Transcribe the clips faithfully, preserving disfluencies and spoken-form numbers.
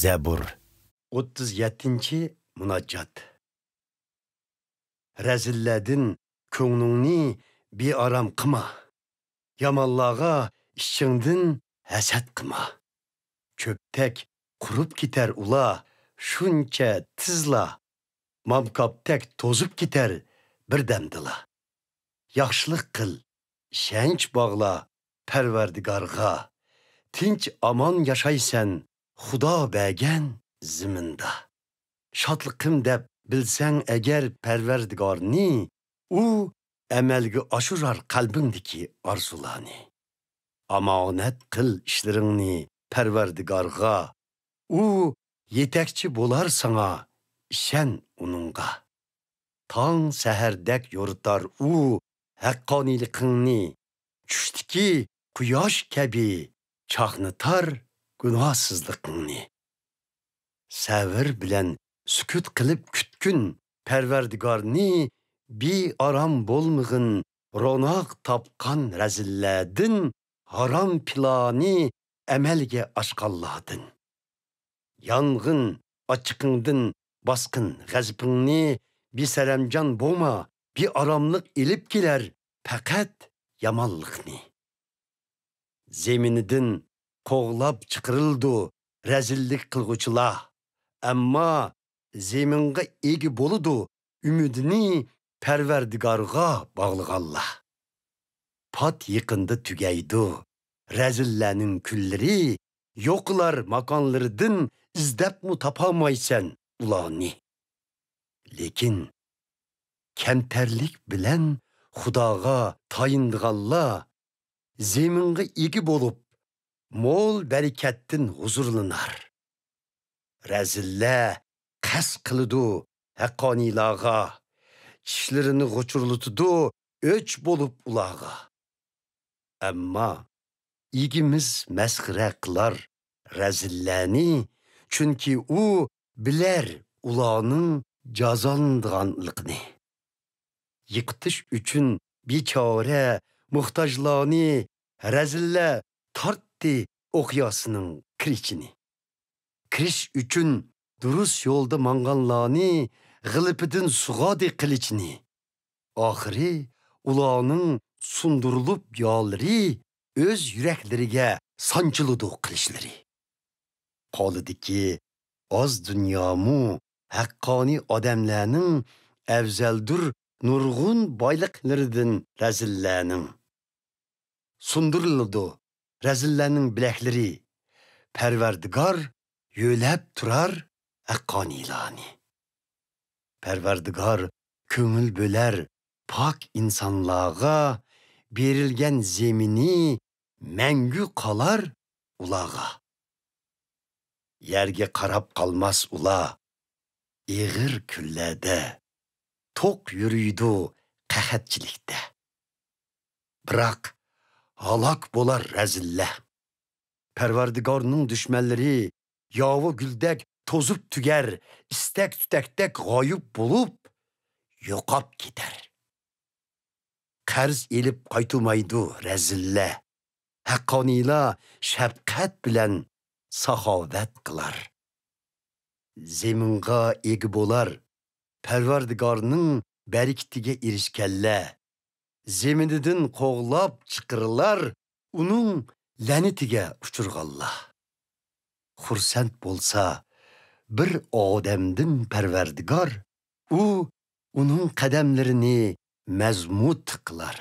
زەبۇر. ئوتتۇز يەتتىنچى مۇناجات. رەزىللەردىن كۆڭلۈڭنى بىئارام قىما. يامانلارغا ئىچىڭدىن ھەسەت قىما. چۆپتەك قۇرۇپ كېتەر ئۇلار شۇنچە تېزلا، مامكاپتەك توزۇپ كېتەر بىردەمدىلا. ياخشىلىق قىل، ئىشەنچ باغلا پەرۋەردىگارغا. تىنچ ئامان ياشايسەن خۇدا بەرگەن زېمىندا. شادلىقىم دەپ بىلسەڭ ئەگەر پەرۋەردىگارنى، ئۇ ئەمەلگە ئاشۇرار قەلبىڭدىكى ئارزۇلارنى. ئامانەت قىل ئىشلىرىڭنى پەرۋەردىگارغا، ئۇ يېتەكچى بولار ساڭا، ئىشەن ئۇنىڭغا. تاڭ سەھەردەك يورۇتار ئۇ ھەققانىيلىقىڭنى، چۈشتىكى قۇياش كەبى چاقنىتار گۇناھسىزلىقىڭنى. سەۋر بىلەن سۈكۈت قىلىپ كۈتكىن پەرۋەردىگارنى، بىئارام بولمىغىن روناق تاپقان رەزىللەردىن، ھارام پىلانى ئەمەلگە ئاشقانلاردىن. يانغىن ئاچچىقىڭدىن باسقىن غەزىپىڭنى، بىسەرەمجان بولما، بىئاراملىق ئېلىپ كېلەر پەقەت يامانلىقنى. زېمىنىدىن قوغلاپ چىقىرىلىدۇ رەزىللىك قىلغۇچىلار، ئەمما زېمىنغا ئىگە بولىدۇ ئۈمىدىنى پەرۋەردىگارغا باغلىغانلار. پات يېقىندا تۈگەيدۇ رەزىللەرنىڭ كۈنلىرى، يوقىلار ماكانلىرىدىن ئىزدەپمۇ تاپالمايسەن ئۇلارنى. لېكىن كەمتەرلىك بىلەن خۇداغا تايىنىدىغانلار زېمىنغا ئىگە بولۇپ، مول بەرىكەتتىن ھۇزۇرلىنار. رەزىللەر قەست قىلىدۇ ھەققانىيلارغا، چىشلىرىنى غۇچۇرلىتىدۇ ئۆچ بولۇپ ئۇلارغا. ئەمما ئىگىمىز مەسخىرە قىلار رەزىللەرنى، چۈنكى ئۇ بىلەر ئۇلارنىڭ جازالىنىدىغانلىقىنى. يىقىتىش ئۈچۈن بىچارە موھتاجلارنى رەزىللەر تارتتى ئوقياسىنىڭ كىرىچىنى. كىرىش ئۈچۈن دۇرۇس يولدا ماڭغانلارنى غىلىپىدىن سۇغاردى قىلىچىنى. ئاخىرى ئۇلارنىڭ سۇندۇرۇلۇپ يالىرى ئۆز يۈرەكلىرىگە سانچىلىدۇ قىلىچلىرى. قولىدىكى ئاز دۇنيامۇ ھەققانىي ئادەملەرنىڭ ئەۋزەلدۇر نۇرغۇن بايلىقلىرىدىن رەزىللەرنىڭ. سۇندۇرۇلىدۇ رەزىللەرنىڭ بىلەكلىرى، پەرۋەردىگار يۆلەپ تۇرار ھەققانىيلارنى. پەرۋەردىگار كۆڭۈل بۆلەر پاك ئىنسانلارغا، بېرىلگەن زېمىنى مەڭگۈ قالار ئۇلارغا. يەرگە قاراپ قالماس ئۇلار، ئېغىر كۈنلەردە توق يۈرىدۇ قەھەتچىلىكتە. بىراق ھالاك بولار رەزىللەر. پەرۋەردىگارنىڭ دۈشمەنلىرى ياۋا گۈلدەك توزۇپ تۈگەر، ئىستەك تۈتەكتەك غايىب بولۇپ، يوقاپ كېتەر. قەرز ئېلىپ قايتۇرمايدۇ رەزىللەر. ھەققانىيلار شەپقەت بىلەن ساخاۋەت قىلار. زېمىنغا ئىگە بولار، پەرۋەردىگارنىڭ بەرىكىتىگە ئېرىشكەنلەر. زېمىنىدىن قوغلاپ چىقىرىلار ئۇنىڭ لەنىتىگە ئۇچرىغانلار. خۇرسەن بولسا بىر ئادەمدىن پەرۋەردىگار، ئۇ ئۇنىڭ قەدەملىرىنى مەزمۇت قىلار.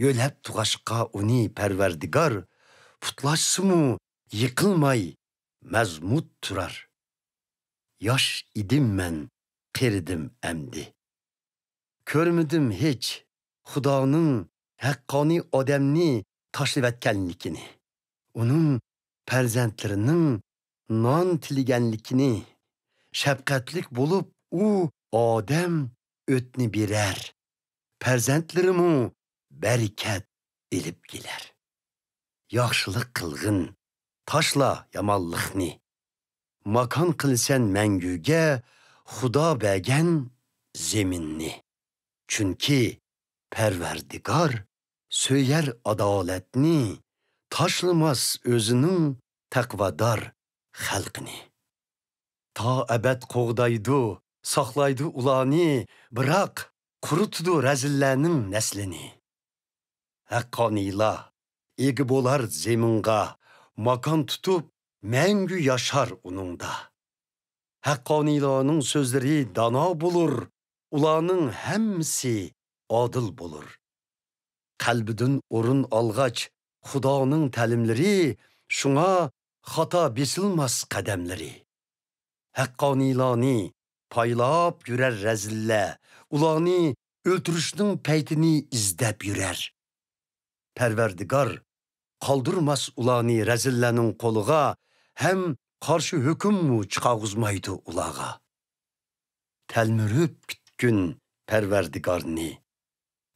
يۆلەپ تۇغاشقا ئۇنى پەرۋەردىگار، پۇتلاشسىمۇ يىقىلماي مەزمۇت تۇرار. ياش ئىدىم مەن، قېرىدىم ئەمدى. كۆرمىدىم ھېچ خۇدانىڭ ھەققانىي ئادەمنى تاشلىۋەتكەنلىكىنى، ئۇنىڭ پەرزەنتلىرىنىڭ نان تىلىگەنلىكىنى. شەپقەتلىك بولۇپ ئۇ ئادەم ئۆتنى بېرەر، پەرزەنتلىرىمۇ بەرىكەت ئېلىپ كېلەر. ياخشىلىق قىلغىن، تاشلا يامانلىقنى. ماكان قىلىسەن مەڭگۈگە خۇدا بەرگەن زېمىننى. چۈنكى پەرۋەردىگار سۆيەر ئادالەتنى، تاشلىماس ئۆزىنىڭ تەقۋادار خەلقىنى. تا ئەبەد قوغدايدۇ، ساقلايدۇ ئۇلارنى، بىراق قۇرۇتىدۇ رەزىللەرنىڭ نەسلىنى. ھەققانىيلار ئىگە بولار زېمىنغا، ماكان تۇتۇپ مەڭگۈ ياشار ئۇنىڭدا. ھەققانىيلارنىڭ سۆزلىرى دانا بولۇر، ئۇلارنىڭ ھەممىسى ئادىل بولۇر. قەلبىدىن ئورۇن ئالغاچ خۇدانىڭ تەلىملىرى، شۇڭا خاتا بېسىلماس قەدەملىرى. ھەققانىيلارنى پايلاپ يۈرەر رەزىللەر، ئۇلارنى ئۆلتۈرۈشنىڭ پەيتىنى ئىزدەپ يۈرەر. پەرۋەردىگار قالدۇرماس ئۇلارنى رەزىللەرنىڭ قولىغا، ھەم قارشى ھۆكۈممۇ چىقارغۇزمايدۇ ئۇلارغا. تەلمۈرۈپ كۈتكىن پەرۋەردىگارنى،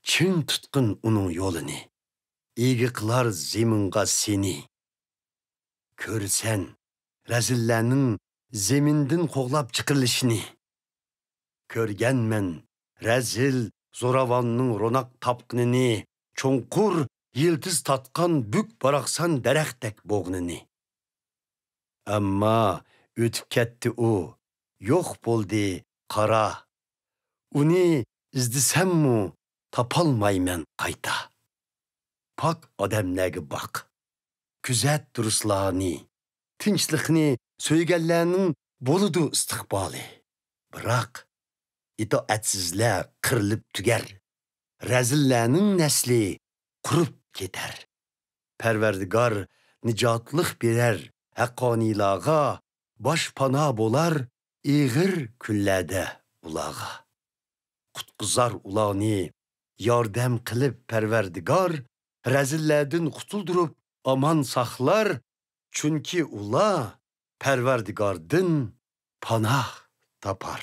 چىڭ تۇتقىن ئۇنىڭ يولىنى، ئىگە قىلار زېمىنغا سېنى. كۆرىسەن رەزىللەرنىڭ زېمىندىن قوغلاپ چىقىرىلىشىنى. كۆرگەنمەن رەزىل زوراۋاننىڭ روناق تاپقىنىنى، چوڭقۇر يىلتىز تارتقان بۈك باراقسان دەرەختەك بوغنىنى. ئەمما ئۆتۈپ كەتتى ئۇ، يوق بولدى قارا. ئۇنى ئىزدىسەممۇ تاپالمايمەن قايتا. پاك ئادەملەرگە باق، كۆزەت دۇرۇسلارنى، تىنچلىقنى سۆيگەنلەرنىڭ بولىدۇ ئىستىقبالى. بىراق ئىتائەتسىزلەر قىرىلىپ تۈگەر، رەزىللەرنىڭ نەسلى قۇرۇپ كېتەر. پەرۋەردىگار نىجاتلىق بېرەر ھەققانىيلارغا، باشپانا بولار ئېغىر كۈنلەردە ئۇلارغا. قۇتقۇزار ئۇلارنى ياردەم قىلىپ پەرۋەردىگار، رەزىللەردىن قۇتۇلدۇرۇپ ئامان ساقلار، چۈنكى ئۇلار پەرۋەردىگاردىن پاناھ تاپار.